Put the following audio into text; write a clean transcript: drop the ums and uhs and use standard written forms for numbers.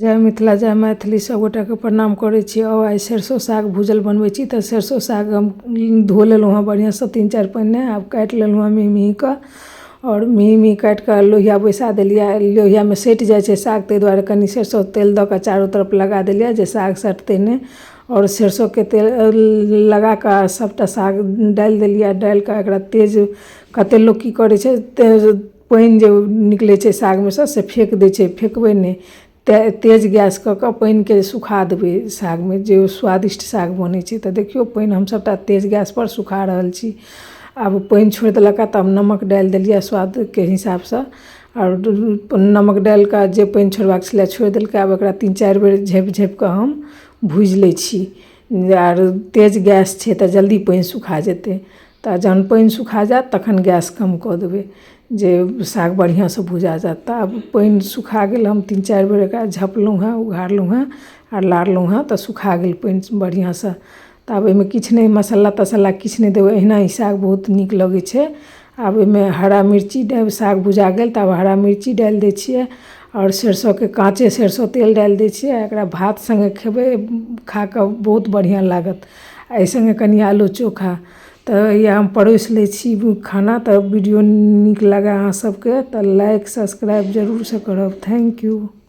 जय मिथिला जय मैथिली सभगोटाके प्रणाम करै छी। आउ आइ सरिसो साग भूजल बनबै छी। तऽ सरिसो साग हम धो लेलहुँ हँ बढ़िआँसँ 3-4 पानिमे, आब काटि लेलहुँ हँ मेही मेही कऽ आओर मेही मेही काटि कऽ लोहिया बैसा देलियै। लोहियामे सटि जाइ छै साग, ताहि दुआरे कनि सरिसो तेल दऽ कऽ चारू तरफ लगा देलियै जे साग सटतै नहि। आओर सरिसोके तेल लगा कऽ सभटा साग डालि देलियै। डालि कऽ एकरा तेज, कतेक लोक की करै छै, तेज पानि जे निकलै छै सागमे सँ से फेक दै छै। फेकबै नहि, तेज गैस कऽ कऽ पानिके सुखा देबै सागमे, जे ओ स्वादिष्ट साग बनै छै। तऽ देखियौ, पानि हम सभटा तेज गैसपर सुखा रहल छी। आब पानि छोड़ि देलक तब नमक डालि देलियै स्वादके हिसाबसँ, आओर नमक डालि कऽ जे पानि छोड़बाक छलै छोड़ि देलकै। आब एकरा 3-4 बेर झाँपि झाँपि कऽ हम भूजि लै छी। आर तेज गैस छै तऽ जल्दी पानि सुखा जेतै। तऽ जहन पानि सुखा जायत तखन गैस कम कऽ देबै जे साग बढ़िआँसँ भुजा जायत। तऽ आब पानि सुखा गेल, हम 3-4 बेर एकरा झपलहुँ हेँ, उघारलहुँ हेँ आओर लारलहुँ हेँ, तऽ सुखा गेल पानि बढ़िआँसँ। तऽ आब एहिमे किछु नहि, मसाला तसाला किछु नहि देबै, एहिना ई साग बहुत नीक लगै छै। आब ओहिमे हरा मिर्ची, साग भुजा गेल तऽ आब हरा मिर्ची डालि दै छियै आओर सरिसोके, काँचे सरिसो तेल डालि दै छियै। एकरा भात सङ्गे खेबै, खा कऽ बहुत बढ़िआँ लागत। एहि सङ्गे कनि आलू चोखा। तऽ इएह हम परोसि लै छी खाना। तऽ वीडियो नीक लागै अहाँ सबके तऽ लाइक सब्सक्राइब जरूरसँ करब। Thank you.